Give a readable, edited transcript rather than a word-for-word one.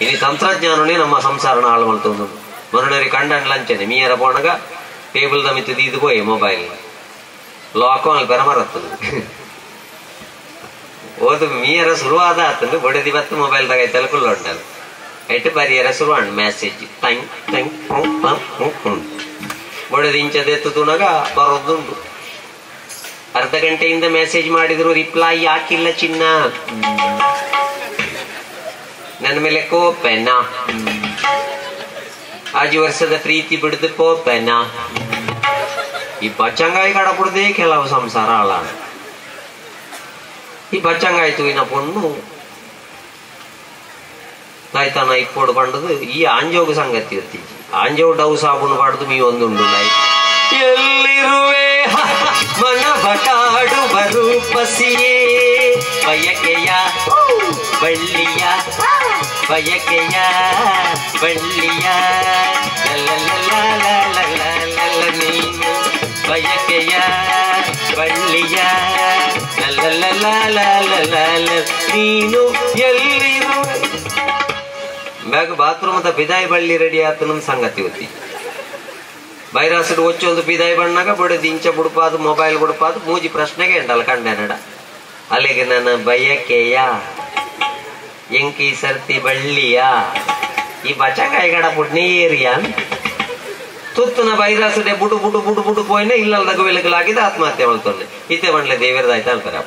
ಇನಿ ತಂತ್ರಜ್ಞಾನನೇ ನಮ್ಮ ಸಂಸಾರನ ಹಾಳು ಮಲ್ತೊಂದು. ಮೊನ್ನೆ ಕಂಡನ್ ಲಂಚನೆ ಮೀಯರ ಪೋಣಗ ಟೇಬಲ್ the ಮಿತ್ತು ದೀದು ಪೋಯೆ ಮೊಬೈಲ್ ಲಾಕ್ ಆನ್ ಪೆರ ಮರತ್ತದು ಓದು ಮೀಯರ ಶುರುವಾದ ಆತಂದು ಬೊಡೆದಿ ಬತ್ತು ಮೊಬೈಲ್ ತಗೈತಲ್ಲ ಕುಲ್ಲೊಂಡಲ್ಲ ಐಟ್ ಬರಿಯರ ಶುರುವಾಂಡ್ ಮೆಸೇಜ್ ಟಂಗ್ ಟಂಗ್ ಬೊಡೆದಿ ಇಂಚದೆತ್ತು ತುನಗ ಬರೋದುಂಟು. ಅರ್ಧ ಗಂಟೆಯಿಂದ ಮೆಸೇಜ್ ಮಾಡಿದ್ರು ರಿಪ್ಲೈ ಯಾಕಿಲ್ಲ ಚಿನ್ನ, ನನ್ನ ಮೇಲೆ ಕೋಪನಾ, ಆಜಿ ವರ್ಷದ ಪ್ರೀತಿ ಬಿಡ್ದು ಕೋಪನಾ. ಈ ಬಚ್ಚಂಗಾಯಿ ಕಡಪುಡ್ದೇ ಕೆಲವು ಸಂಸಾರ ಅಲ್ಲ. ಈ ಬಚ್ಚಂಗಾಯಿ ತೂಯಿನ ಪೊಣ್ಣು ತಾಯ್ತಾನ ಇಪ್ಪೋಡು ಪಂಡದು ಈ ಆಂಜೋಗ ಸಂಗತಿ ಇರ್ತಿಜ್ಜಿ. ಆಂಜೋ ಡವ್ ಸಾಬೂನು ಪಾಡ್ದು ಮೀ ಒಂದುಂಡು ಎಲ್ಲಿರುವೆ ಮನವ ಕಾಡುವ ರೂಪಸಿಯೇ ಬಯಕೆಯ ಬಳ್ಳಿಯ ಬಯಕೆಯ ಬಳ್ಳಿಯ ನೀನು ಬಯಕೆಯ ಬಳ್ಳಿಯ ನೀನು ಎಲ್ಲಿರುವೆ. ಬ್ಯಾಗ್ ಬಾತ್ರೂಮ್ ಬಿದಾಯಿ ಬಳ್ಳಿ ರೆಡಿ ಆತನ ಸಂಗತಿ ಗೊತ್ತಿ. ಬೈರಾಸಡ್ ಒಚ್ಚೊಂದು ಪಿದಾಯಿ ಬಣ್ಣಾಗ ಬೊಡೆದು ಇಂಚ ಬುಡುಪಾದು ಮೊಬೈಲ್ ಬುಡುಪಾದು ಮೂಜಿ ಪ್ರಶ್ನೆಗೆ ಎಂಡಲ್ಲ ಕಂಡೆನಡ. ಅಲ್ಲಿಗೆ ನನ್ನ ಬಯಕೆಯ ಎಂಕಿ ಸರ್ತಿ ಬಳ್ಳಿಯ ಈ ಬಚಂಗಾಯಿ ಗಡ ಪುಟ್ನಿ ಏರಿಯಾ ತುತ್ತನ ಬೈರಾಸಡೆ ಬುಡು ಬುಡು ಬುಡು ಬುಡು ಪೋಯಿನ ಇಲ್ಲಲ್ದ ವೆಲಕಲಾಗಿದ್ದು ಆತ್ಮಹತ್ಯೆ ಮಲ್ತೊಂಡೆ. ಇತ್ತೆ ಬಂಡ್ಲೆ ದೇವರದಾಯ್ತು ಅಂತಾರೆ.